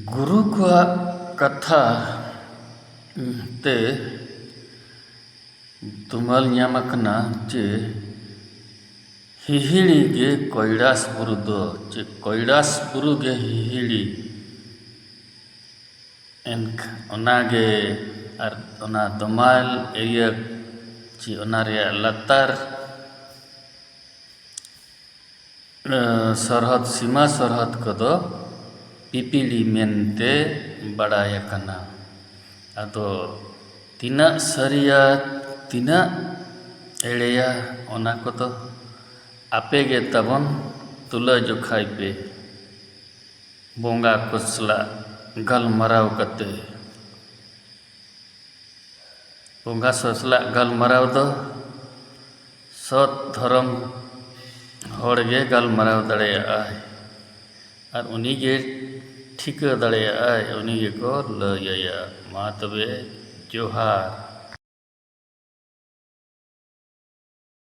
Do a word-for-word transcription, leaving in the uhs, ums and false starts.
ᱜᱩᱨᱩ ᱠᱚᱣᱟᱜ ᱠᱟᱛᱷᱟ ᱛᱮ ᱛᱩᱢᱟᱹᱞ ᱧᱟᱢ ᱟᱠᱟᱱᱟ ᱡᱮ ᱦᱤᱦᱤᱲᱤ ᱜᱮ ᱠᱚᱭᱞᱟᱥ ᱵᱩᱨᱩ ᱫᱚ, ᱪᱮ ᱠᱚᱭᱞᱟᱥ ᱵᱩᱨᱩ ᱜᱮ ᱦᱤᱦᱤᱲᱤ᱾ ᱮᱱᱠᱷᱟᱱ ᱚᱱᱟᱜᱮ, ᱟᱨ ᱚᱱᱟ ᱫᱚᱢᱟᱞ ᱮᱨᱤᱭᱟ ᱪᱮ ᱚᱱᱟ ᱨᱮᱭᱟᱜ ᱞᱟᱛᱟᱨ ᱥᱚᱨᱦᱚᱫ, ᱥᱤᱢᱟ ᱥᱚᱨᱦᱚᱫ ᱠᱚᱫᱚ ᱯᱤᱯᱤᱲᱤ ᱢᱮᱱᱛᱮ ᱵᱟᱲᱟᱭ ᱟᱠᱟᱱᱟ᱾ ᱟᱫᱚ ᱛᱤᱱᱟᱹᱜ ᱥᱟᱹᱨᱤᱭᱟ, ᱛᱤᱱᱟᱹᱜ ᱮᱲᱮᱭᱟ, ᱚᱱᱟ ᱠᱚᱫᱚ ᱟᱯᱮ ᱜᱮ ᱛᱟᱵᱚᱱ ᱛᱩᱞᱟᱹ ᱡᱚᱠᱷᱟᱭ ᱯᱮ᱾ ᱵᱚᱸᱜᱟ ᱠᱚ ᱥᱟᱞᱟᱜ ᱜᱟᱞᱢᱟᱨᱟᱣ ᱠᱟᱛᱮ, ᱵᱚᱸᱜᱟ ᱥᱟᱞᱟᱜ ᱜᱟᱞᱢᱟᱨᱟᱣ ᱫᱚ ᱥᱚᱛ ᱫᱷᱚᱨᱚᱢ ᱦᱚᱲ ᱜᱮ ᱜᱟᱞᱢᱟᱨᱟᱣ ᱫᱟᱲᱮᱭᱟᱜᱼᱟᱭ, ᱟᱨ ᱩᱱᱤ ᱜᱮ ᱴᱷᱤᱠᱟᱹ ᱫᱟᱲᱮᱭᱟᱜᱼᱟᱭ, ᱩᱱᱤ ᱜᱮᱠᱚ ᱞᱟᱹᱭ ᱟᱭᱟ᱾ ᱢᱟ ᱛᱚᱵᱮ, ᱡᱚᱦᱟᱨ᱾